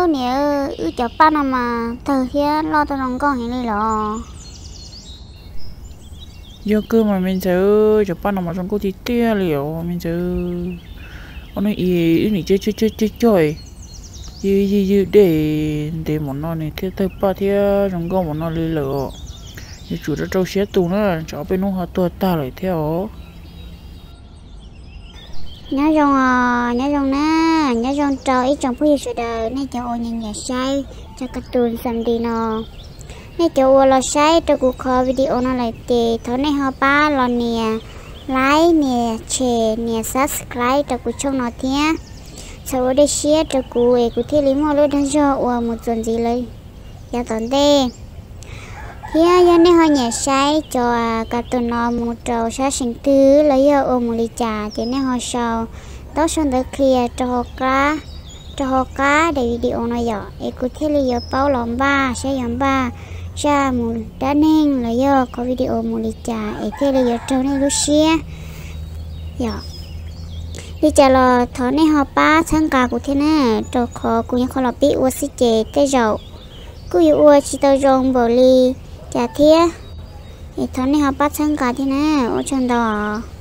Niam, wb cov paj no mas tawg thiab loj tau zoo nkauj heev li los? Yog kawg mas me ntxhais, cov paj no mas zoo nkauj tiag tiag li os me ntxhais. Ua no es wb nim cog cog cog cog, ywj ywj dej ntev npaum no nws thiaj tawg paj thiab zoo nkauj npaum no li lawm os. Yuav tsum rau rau siab tus na, tsam ob peb hnub ho tuag tag lawm thiab os. Nyob zoo os, nyob zoo na, nyob zoo rau ib tsoom phooj ywg sawv daws, nej cov uas nyiam nyiam saib cov kas tus xam dis no, nej cov uas los saib rau kuv qhov video no lawm ces thov nej ho pab los nias like, nias share, nias subscribe rau kuv channel no thiab. Txhawb ua dej siab rau kuv es kuv thiaj li muaj lub dag zog uas mus txuas ntxiv lawm yav tom ntej. Thiab yog nej ho nyiam saib cov kas tus no mus rau sab seem twg los yog ua mus li cas ces nej ho sau ntaub sau ntawv qhia rau hauv qab daim video no yom, es kuv thiaj li yuav paub los npaj saib yuav npaj zaj mus dab neeg los yog qhov video mus li cas es thiaj li yuav raug nej lub siab yom. Li cas los thov nej ho pab txhawb nqa kuv thiab na, rau qhov kuv nyuam qhuav los pib ua xwb ces tej zaum kuj yuav ua tsis tau zoo npaum li cas thiab. Es thov nej ho pab txhawb nqa thiab na, ua tsaug ntau.